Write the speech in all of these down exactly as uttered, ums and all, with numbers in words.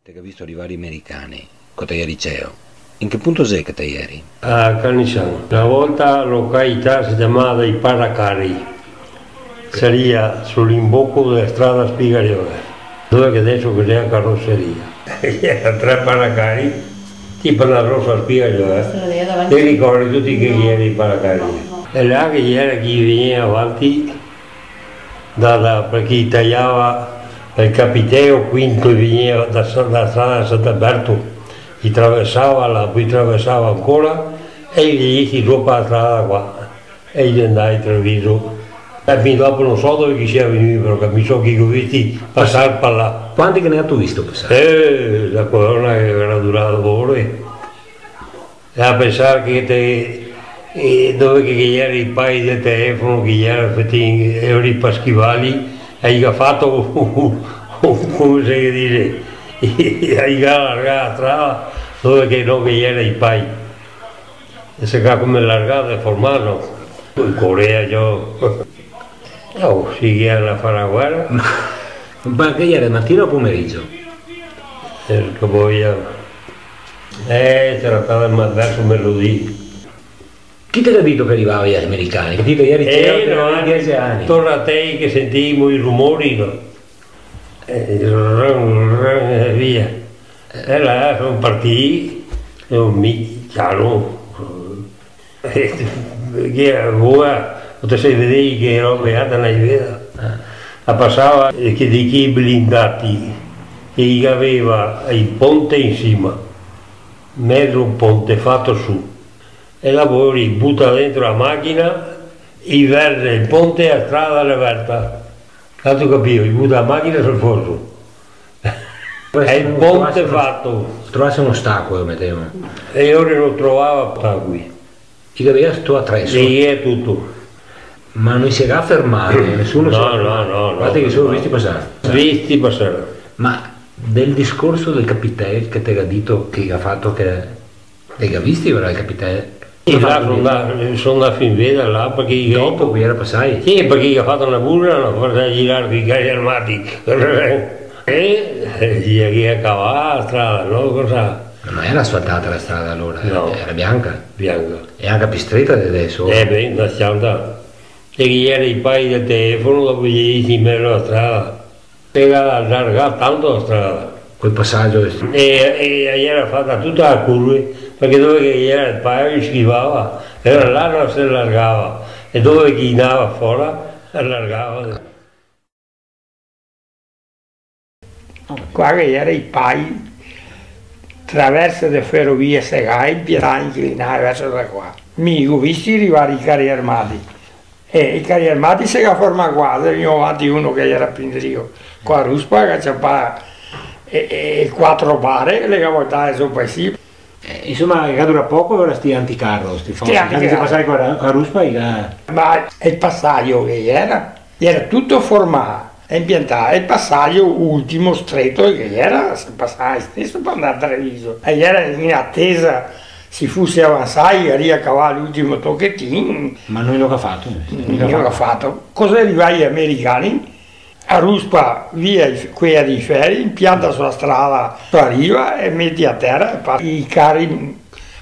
Te ga visto rivare i americani, co te ieri ceo? In che punto xe che te ieri? A Canisan. Na volta località se ciamava i Paracari. Saria sul inboco dela strada Spigario, dove che deso ghe xe a caroseria. Iera tre paracari, tipo na grosa Spigario, eh. Te ricordi tuti che iera i paracari? E là che iera chi vegnea avanti da, da, parché i taiava el capiteo quinto e vegnea da, da strada de Sant'Alberto, i traversava là, po i traversava ancora, e i vegnea dopo la strada qua, e i ndava a Treviso. E mi dopo no so dove che i sia vegnui, però, che mi so che i go visti pasar par là. Quanti che ne ga tu visto pasar? Eh, la corona che iera durà ore. E a pensar che te, eh, dove che, che iera i pai del telefono, che iera, infati, e ora i Paschivali, e i ga fato, come se dixe, i ga largà la strada dove che no che iera i pai. E se ga come largà de formar, no? In Corea, ciò. Oh, sì, che iera a far la guera. Ma che iera, matina o pomerigio? Eh, che voia. Eh, se tratava de ma-, verso mezodì. Chi te ga dito che rivava i americani? Che ti te ieri, eh, no, dieci ani. Torna te che sentimo i rumori, no? Eh, rum, rum, e via. E là son partì, e mi, ciaro, eh, che voa, no te se vedei che roba, iera na iveda. Eh. A pasava, eh, che de chi blindati, che i gaveva el ponte in sima, mezo ponte fato su, e là i buta dentro la machina, i verze el ponte e la strada l'è verta. Gatu capìo? I buta la machina sul foso. E el ponte fato. Trovase un ostacolo, metemo. E lori no trovava ostacoli. I gaveva tuto atreso. E i è tuto. Ma no i se ga fermà, nesuno se ga fermà. No, no, no, no. Infati che solo visti pasar. Visti pasar. Ma del discorso del capiteo che te ga dito che ga fato che Te ga visti ora el capiteo? Sì, là son ndà, son ndà fin veda là, parché i... Dopo che iera pasai? Sì, parché i ga fato na burla, no? Par girar coi cari armati. Eh, eh, i ga cavà la strada, no? Cosa? Ma no iera asfaltada la strada alora, no, iera bianca. Bianca. E anca pì streta de deso. Eh, beh, na s-cianta. E che iera i pai del telefono, dopo i ghe disi in mezo a la strada. Iera largà tanto la strada. Quel pasagio. E, e iera fata tuta a curve, parché dove che iera el paio i schivava, e alora là no se largava, e dove che i ndava fora, se largava. Qua che iera i pai, traverse de ferovia, se ga inpiantà, inclinà verso da qua. Mi go visti rivare i cari armati. E i cari armati se ga fermà qua, xe vegnù avanti uno che iera pì indrio, co la ruspa, che ga ciapà e, e, e quatro bare, le ga voltà su par sì. Eh, insoma, che dura poco ora sti anticarro, sti fosi. Sti anticarro. Che i xe pasai co la, co la ruspa, i ga... Ma el pasajo che iera, iera tuto fermà e inpiantà, el pasajo ultimo streto che iera, se pasava steso par ndar a Treviso. E iera in atesa Se i fuse avansai, i garia cavà l'ultimo tochetin. Ma no i lo ga fato, eh. No i lo ga fato. Cosa xe rivai i americani? A ruspa via i f-, quea dei feri, inpianta su la strada, su la riva e meti a tera e pa-, i cari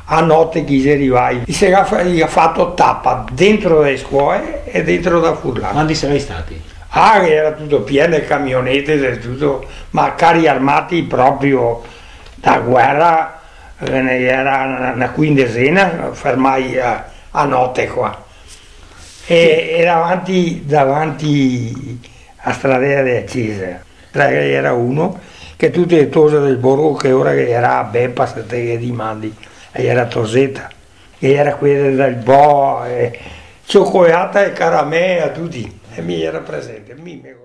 a note che i xe rivai. I se ga fa-, i ga fato tapa dentro da le scoe e dentro da Furlan. Quanti sarei stati? Ah, che iera tuto pien de camionete, de tuto, ma cari armati proprio da guera, ghe ne iera na, na quindesena fermai a, a note qua. E, e davanti, davanti a stradea dea cesa, ghe iera uno che tute le tose del borgo, che ora che iera a Bepa, se te ghe dimandi, e iera toseta, che iera quele del Bo, e ciocolata e caramele a tuti, e mi iera presente, mi me